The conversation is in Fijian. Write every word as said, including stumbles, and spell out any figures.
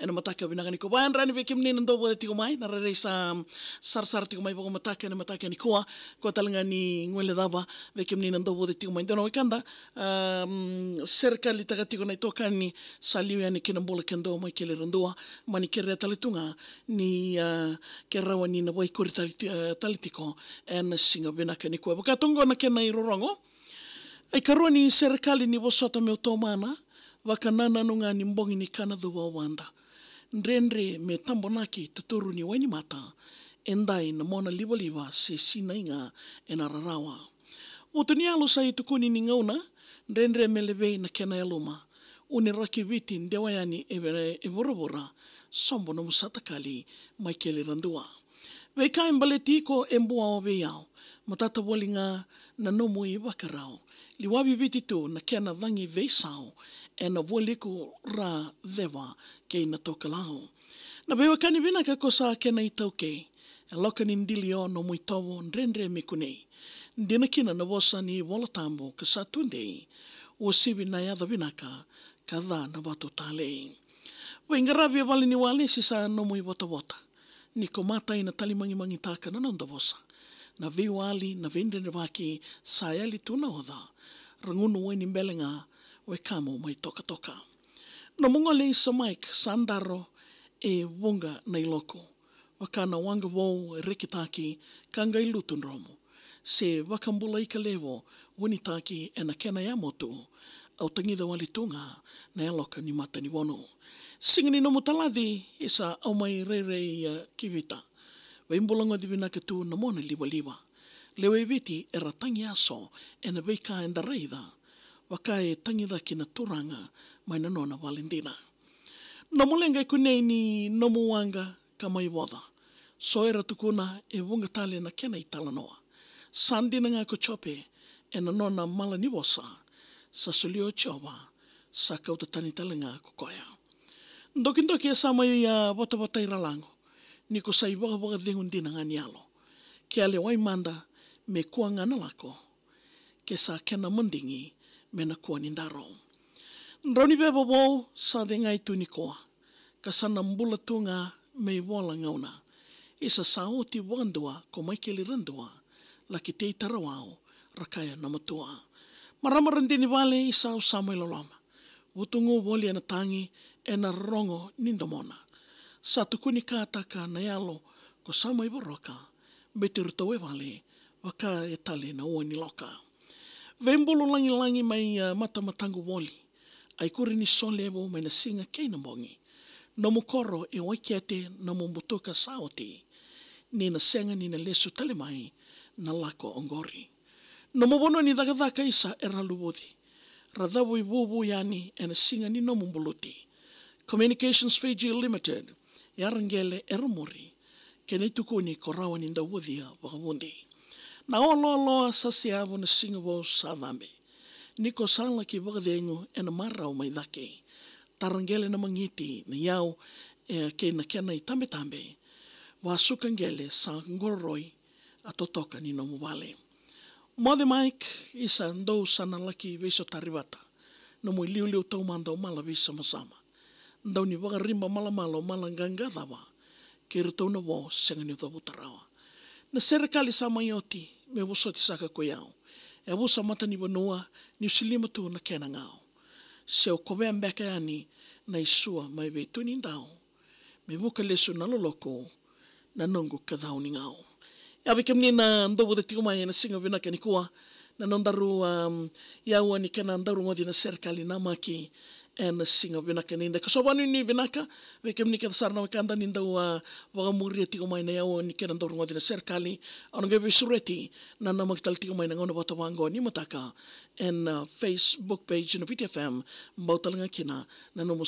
ena mataka vinaka nikua. Vakayadrani vei kemuni na dau vote tiko mai, na rairai sa sarasara tiko mai vakamataka ena mataka nikua. Ko talega ni guilecava vei kemuni na dau vote tiko mai. Dua na wekada, um, serekalitaka tiko na itokani sa liu yani kina bula ke dua mai kele ra dua. Mani kerea tale tu ga ni, uh, ke rawa ni na vaikori tale ti-, uh, tale tiko ena siga vinaka nikua. Vaka toqo na kena irorogo. Ai karua ni serekali ni vosota meu tomana, vakanananu ga ni bogi ni kana cuva o vada. Dredre me tabonaki tuturu ni wainimata, e dai na mona livaliva se sinai ga ena rarawa. Vutu ni yalo sa itukuni ni gauna, dredre me levei na kena yaluma. Uni raki Viti dewa yani e ve-, e vuravura, sobo nomu satakali mai kele ra dua. Veika e baleti iko e bua o vei au, matata voli ga na nomu ivakarau. Liwavi Viti tu na kena cagi veisau, ena vualiku ra ceva kei na tokalau. Na veiwekani vinaka ko sa kena itaukei, e loka ni dilio nomu itovo dredre me kunei. Dina kina na vosa ni Vola Tabu ka sa tudei, uasivi na yaca vinaka ka ca na vatu talei. Veiqaravi e vale ni wale sisa nomu ivotavota. Ni ko matai na talimagimagitaka na noda vosa. Na veiwali, na veidredrevaki, sa yali tu na oca. Ra gunu wai ni bele ga, wekamu mai tokatoka. Nomu gole isa Mike, sa daro e vuqa na iloku. Vaka na waqa vou e rekitaki, ka qai lutu dromu. Se vakabulai ka levo, vunitaki ena kena yamotu. Au tagica wale tu ga na yaloka ni matanivonu. Siga ni nomu talaci, isa au mai rairai, eh, ki Vita. Veibulagoci vinaka tu na mona livaliva. Lewe i Viti era tagi yaso ena veika eda raica. Vaka e tagicaki na turaga mai na nona vale dina. Nomu leqa e kunei ni nomu waqa ka mai voca. So era tukuna e vuqa tale na kena italanoa. Sa dina ga ko Jope ena nona mala ni vosa. Sa solia o Jiova, sa kauta tani tale ga ko koya. Dokidoki e sa mai a vatavatai ra lago, ni ko sa ivakavakacegu dina ga ni yalo. Ke a lewai mada me kua ga na lako, ke sa kena madigi me na kua ni daro. Drau ni veva vou sa cegai tu nikua, ka sa na bula tu ga me ivola gauna. Isa sa oti vakadua ko Maikeli Radua, laki tei tarawau, ra kaya na matua. Marama radini vale, isa au sa mai loloma. Vutugu voli ena tagi, ena rorogo ni domona. Sa tukuni kataka na yalo ko sa mai voroka, beti ratou e vale, vaka e tale na ua ni loka. Veibulu lagilagi mai, a, matamatagu voli. A ikuri ni so levu mai na siga kei na bogi. Nomu koro e Waikete, nomu butuka sa oti. Ni na sega ni na lesu tale mai na lako oqori. Nomu vanua ni cakacaka isa era luvuci. Ra cavu ivuvu yani ena siga ni nomu buluti. Communications Fiji Limited, e a ra qele era muri. Kena itukuni ko rawa ni dau vucia vakavudi. Na olooloa sa seavu na siga vou sa cabe. Ni ko sa laki vakacegu ena marau mai cake. Tara qele na magiti, na iyau, e, kei na kena itabetabe. Vasuka qele sa qororoi a totoka ni nomu vale. Moce Mike, isa dou sa na laki veisotari vata. Nomu iliuliu taumada o mala veisamasama. Dau ni vakariba malamala o mala qaqa cava. Kei ratou na vo sega ni cavuta rawa. Na serekali sa mai oti, me vosoti saka ko i au. E vusa mata ni vanua, ni usilima tu na kena gau. Se o kovea beka yani na isua mai vei tu ni dau. Me vuka lesu na loloko, na noqu kacau ni gau. Ia vei kemuni na dou vote tiko mai ena siga vinaka nikua, na nodaru, um, yaua ni kena dau rogoci na serekali namaki ena siga vinaka nida. Ka so vanuinui vinaka vei kemuni kece sara na wekada ni dau, uh, vakamuria tiko mai na yaua ni kena dau rogoci na serekali. Au na qai veisureti na namaki tale tiko mai na gauna vata vaqo ni mataka ena, uh, Facebook page na Viti F M, bau tale ga kina na nomu